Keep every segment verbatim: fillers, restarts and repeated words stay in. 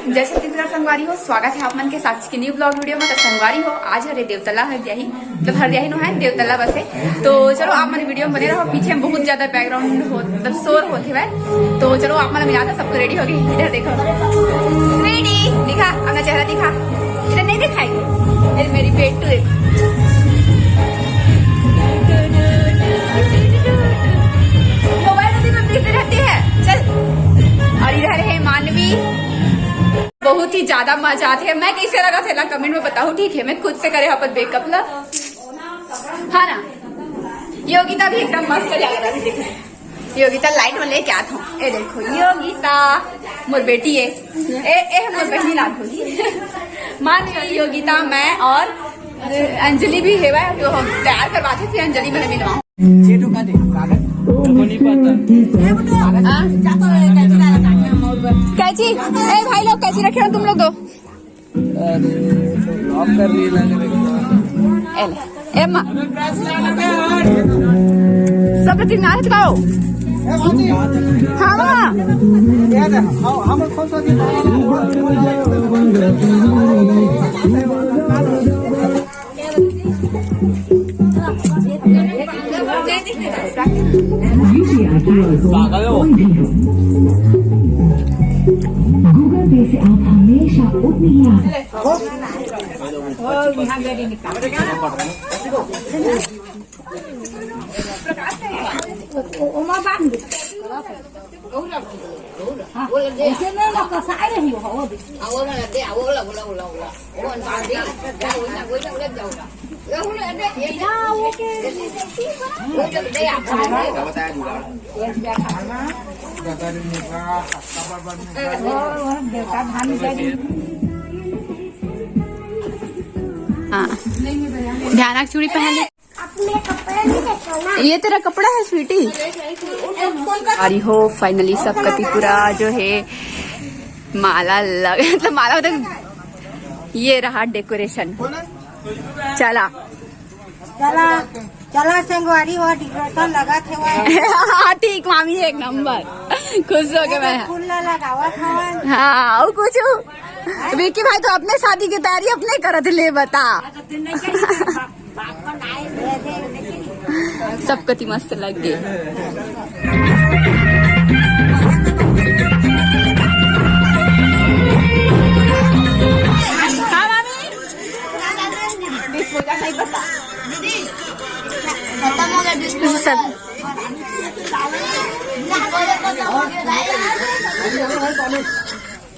जय छत्तीसगढ़ संगवारी हो, स्वागत है आप मन के साक्षी के न्यू ब्लॉग वीडियो में। तो संगवारी हो, आज हरे देवतला हरदियाही, मतलब हरदियाही नो है, देवतला बसे। तो चलो आप मन वीडियो में बने रहो, पीछे में बहुत ज्यादा बैकग्राउंड हो, मतलब शोर होते हुए। तो चलो आप मन मिला था, सबको रेडी हो गई। इधर देखो स्वीटी, दिखा अपना चेहरा, दिखा। इधर नहीं दिखाएगी, ये मेरी बेटू है। मोबाइल में भी बिजी रहती है। चल, और इधर है मानवी। बहुत ही ज्यादा मजा आते है। मैं कैसे लगा थे ना, कमेंट में बताओ, ठीक है? मैं खुद से करे अपन मेकअप ला, हाँ ना? योगिता भी एकदम मस्त लग रहा है। योगिता लाइट में लेके आता हूँ। ए देखो योगिता, मोर बेटी है। ए, ए मोर बहनी लाग होगी। मान लो योगिता, मैं और अंजलि भी हेवा, जो हम तैयार करवाते, फिर अंजलि में मिलवाऊँ। चेटू का दे कागज। हमको नहीं पता। हाँ? कैची, ए भाई लोग, कैची रखे हो तुम लोग दो। अरे, तो लॉक कर रही है, लग रही है। ए ले, ए माँ। सब लोग चिल्ला रहे, चुकाओ। हाँ, माँ। पागल हो। Google Pay से आप हमेशा उतनी ही आसान हाँ, ध्यान रख, चूड़ी पहन ले। अपने कपड़े नहीं देखो ना। ये तेरा कपड़ा है स्वीटी। अरे हो, फाइनली सब कति पूरा जो है माला लग, मतलब माला, मतलब ये रहा डेकोरेशन। चला चला चला संगवारी हो, डेकोरेशन लगा थे वो। हाँ ठीक मामी, एक नंबर, खुश हो गए मैं। फूल ला लगावा था। हाँ, और कुछ विक्की भाई तो अपने शादी की तैयारी अपने करत ले बता। सब कति मस्त लग गए।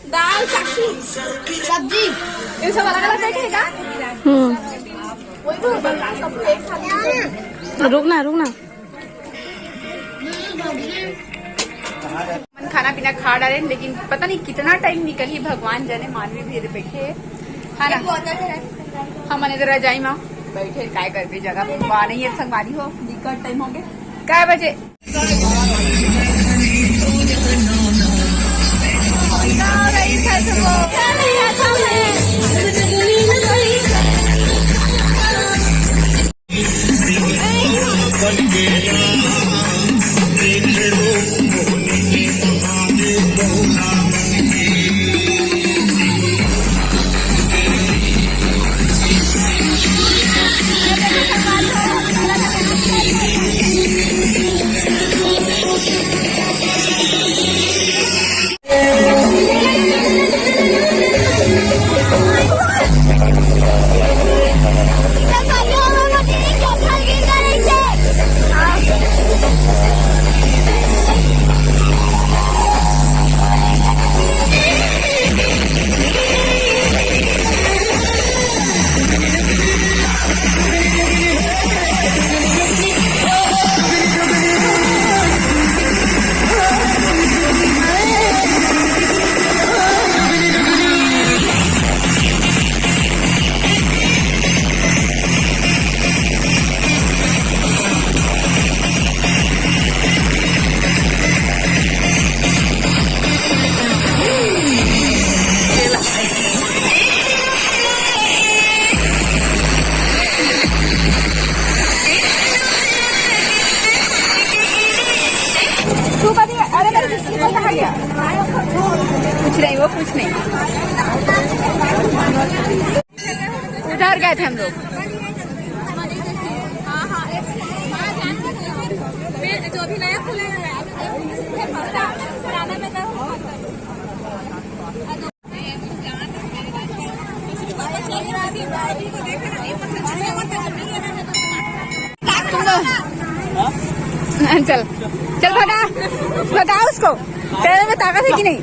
दाल, चावल, सब्जी, ये सब अलग-अलग बैठेगा। हम्म। वही तो बता, सब एक साथ। रुक ना, रुक ना। खाना पीना खा डाले, लेकिन पता नहीं कितना टाइम निकली, भगवान जाने। मानवी भी इधर बैठे है ना। हम इधर रजाई में बैठे, काय करबे, जगह पे नहीं है, संगवारी हो, दिक्कत टाइम हो गया। काय बजे? अरे, मेरे बिस्किट कहाँ गया? कुछ नहीं, वो कुछ नहीं। उधर गए थे हम लोग। तुम लोग। चल, चल भगा, भगा उसको। तेरे में ताकत है कि नहीं?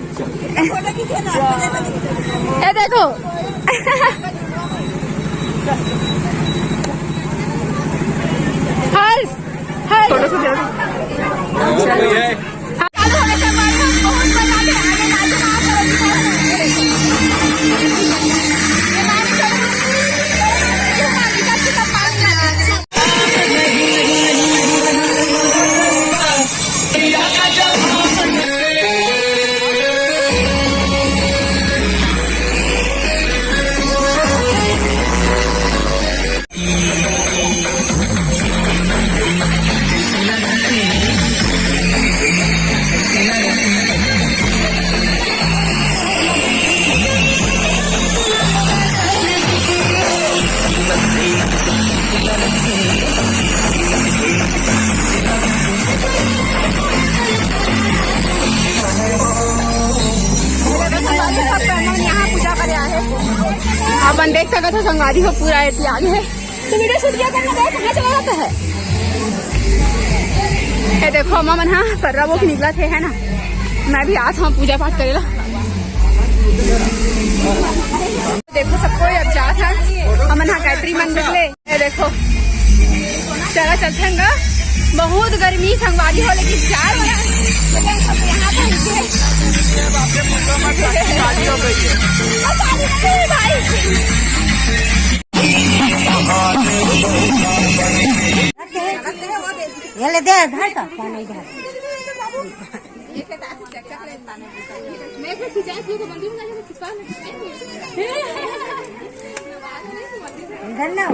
ये देखो। हर्ष, हर्ष। फोटो से संगवारी सब, हमन यहाँ पूजा करे आए हैं। अपन देख सकत हो, संगवारी हो, पूरा एती आगे है। तो वीडियो शूट किया करना, देख, कहाँ चला जाता है। ये देखो, अम्मा मन, हाँ, पर्रा वो निकला थे, है ना। मैं भी आत हूँ पूजा पाठ करेला। देखो, सबको अब जात है, हमन हाँ गायत्री मंदिर ले। ये देखो, चला चलथन गा। बहुत गर्मी संगवारी हो, लेकिन चार बजे हम सब यहाँ पहुँचे। भाई। ये ले दे, धर तो, क्या नहीं धर? इधर ना।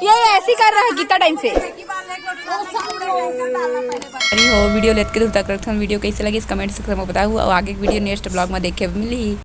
ये ऐसी कर रहा है कितना टाइम से। अरे हो, वीडियो लेत के दूर तक रखथन। वीडियो कैसे लगे, कमेंट सेक्शन में बताओ, और आगे वीडियो नेक्स्ट ब्लॉग में देखे मिली।